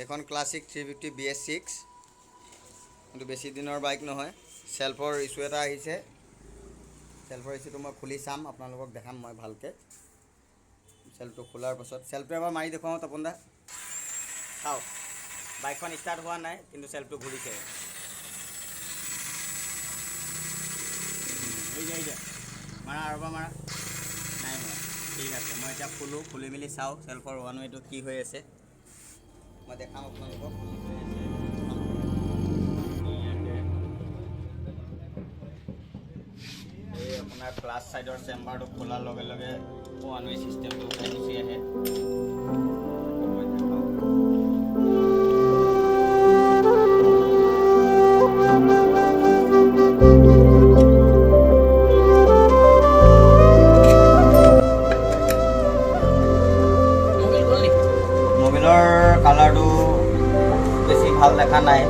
এইখন classic 350 BS6। কিন্তু বেছি দিনৰ বাইক নহয়। চেল্ফৰ ইছ্যু এটা আহিছে। চেল্ফৰ ইছ্যুটো মই খুলি চাম, আপোনালোকক দেখাম মই ভালকৈ চেল্ফটো খোলাৰ পাছত। চেল্ফটো এবাৰ মাৰি দেখুৱাওঁ তপন দা। চাওক, বাইকখন ষ্টাৰ্ট হোৱা নাই, কিন্তু চেল্ফটো ঘূৰিছে। এই যে, এই যে, মাৰা আৰু এবাৰ মাৰা। নাই মৰা। ঠিক আছে, মই এতিয়া খোলোঁ। খুলি মেলি চাওঁ চেল্ফৰ ওৱান ৱেটো কি হৈ আছে। মই দেখাম আপোনালোকক কি হৈ আছে ধুনীয়াকৈ। এই আপোনাৰ ক্লাছ চাইডৰ চেম্বাৰটো খোলাৰ লগে লগে ওৱান ৱে চিষ্টেমটো ওলাই গুচি আহে। মই দেখাওঁ। মবিল গ'ল নেকি? মবিলৰ কালাৰটো বেছি ভাল দেখা নাই।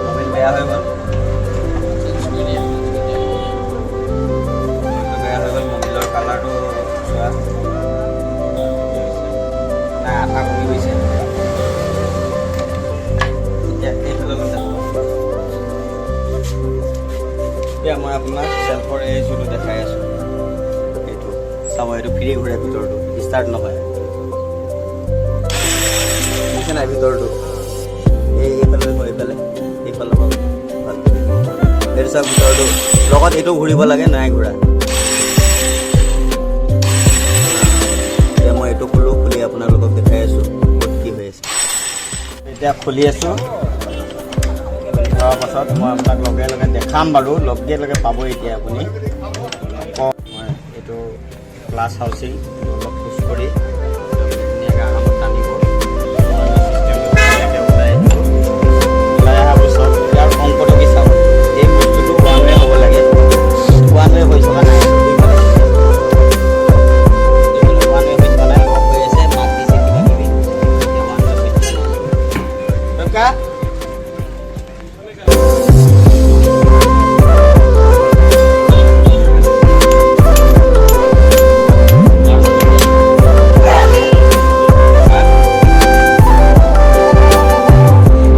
মবিল বেয়া হৈ গ'ল। চেঞ্জ কৰি দিয়া। মবিলটো বেয়া হৈ গ'ল। মবিলৰ কালাৰটো চোৱা নাই, আঠা কমি গৈছে। এতিয়া এইফালে অলপ দেখাব। এতিয়া মই আপোনাক চেল্ফৰ এই ইছ্যুটো দেখাই আছোঁ। এইটো চাব, এইটো ফ্ৰী ঘূৰে, ভিতৰটো ষ্টাৰ্ট নহয়। দেখিছে নাই ভিতৰটো? এই এইফালে দেখো, এইফালে, এইফালে পাব ভালকৈ। এইটো চাওক, ভিতৰটো লগত এইটো ঘূৰিব লাগে, নাই ঘূৰা। এতিয়া মই এইটো খোলোঁ, খুলি আপোনালোকক দেখাই আছোঁ ক'ত কি হৈ আছে। এতিয়া খুলি আছোঁ। কৰাৰ পাছত মই আপোনাক লগে লগে দেখাম বাৰু, লগে লগে পাব এতিয়া আপুনি। আকৌ মই এইটো ক্লাছ হাউচিং অলপ পুছ কৰি ধুনীয়াকৈ আৰামত টানিব। চিষ্টেমটো ধুনীয়াকৈ ওলাই আহিব। ওলাই অহাৰ পিছত ইয়াৰ অংকটো কি চাওক। এই বস্তুটো ওৱান ৱে হ'ব লাগে, ওৱান ৱে হৈ থকা নাই। দুইফালে দুইফালে ওৱান ৱে হৈ থকা নাই, লক হৈ আছে, মাত দিছে কিবা কিবি। এতিয়া ওৱান ৱে হৈ থকা নাই। কাকা,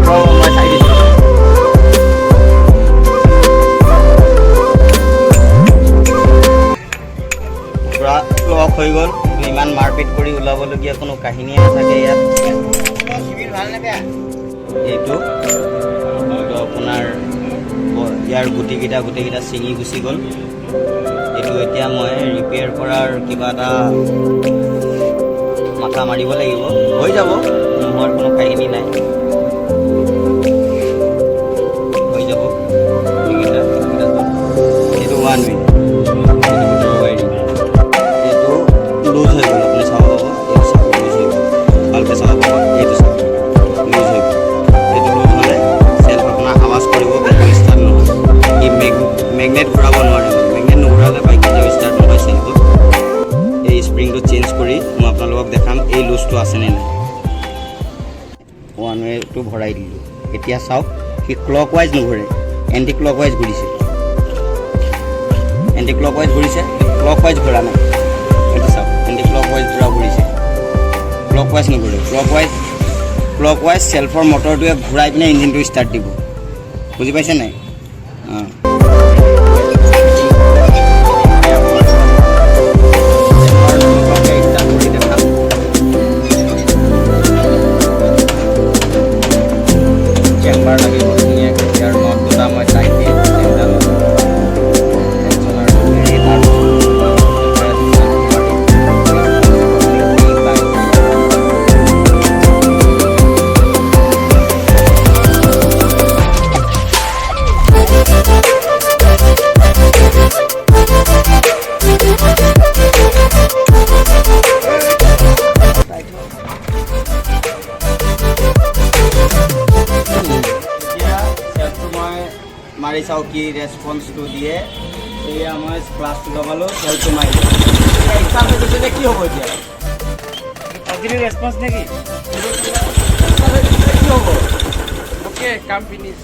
ৰ'ব, মই চাই দিছোঁ। পূৰা লক হৈ গ'ল। ইমান মাৰপিট কৰি ওলাবলগীয়া কোনো কাহিনীয়ে নাথাকে ইয়াত। এইটো এইটো আপোনাৰ ইয়াৰ গুটিকেইটা গোটেইকেইটা ছিঙি গুচি গ'ল। এইটো এতিয়া মই ৰিপেয়াৰ কৰাৰ কিবা এটা মাথা মাৰিব লাগিব। হৈ যাব, নোহোৱাৰ কোনো কাহিনী নাই। হৈ যাব। এইকেইটা এইকেইটা চাওক। এইটো ওৱান ৱে, এইটো ভিতৰৰ ৱাইৰিং, এইটো লুজ হৈ গ'ল। আপুনি চাব পাব, এইটো চাওক, লুজ হৈ গ'ল। ভালকৈ চাব পাব, এইটো চাওক, লুজ হৈ গ'ল। এইটো লুজ হ'লে চেল্ফ আপোনাৰ আৱাজ কৰিব, কিন্তু ষ্টাৰ্ট নহয়। ই মেগনেট ঘূৰাব নোৱাৰে। মেগনেট নুঘূৰালে বাইক কেতিয়াও ষ্টাৰ্ট নহয় চেল্ফত। এই স্প্ৰিংটো চেঞ্জ কৰি মই আপোনালোকক দেখাম এই লুজটো আছেনে নাই। ওৱান ৱেটো ভৰাই দিলোঁ। এতিয়া চাওক, সি ক্লক ৱাইজ নুঘূৰে, এণ্টি ক্লক ৱাইজ ঘূৰিছে। এণ্টি ক্লক ৱাইজ ঘূৰিছে, ক্লক ৱাইজ ঘূৰা নাই। এইটো চাওক, এণ্টি ক্লক ৱাইজ ঘূৰা ঘূৰিছে, ক্লক ৱাইজ নুঘূৰে। ক্লক ৱাইজ চেল্ফৰ মটৰটোৱে ঘূৰাই পিনে ইঞ্জিনটো ষ্টাৰ্ট দিব। বুজি পাইছে নাই? অঁ, ষ্টাৰ্ট কৰি দেখাম। চেম্বাৰ লাগিব ধুনীয়াকৈ। ইয়াৰ not দুটা মই টাইট দি তিনিটা not. Tension আৰু হেৰি তাৰপিছত বাইক। এতিয়া চেল্ফটো মই মাৰি চাওঁ কি ৰেচপন্সটো দিয়ে। এয়া মই ক্লাছটো লগালোঁ, চেল্ফটো মাৰিলোঁ, ষ্টাৰ্ট হৈ গৈছে যে। কি হ'ব এতিয়া? পজিটিভ ৰেচপন্স নেকি? কি হ'ব? অ'কে, কাম ফিনিছ।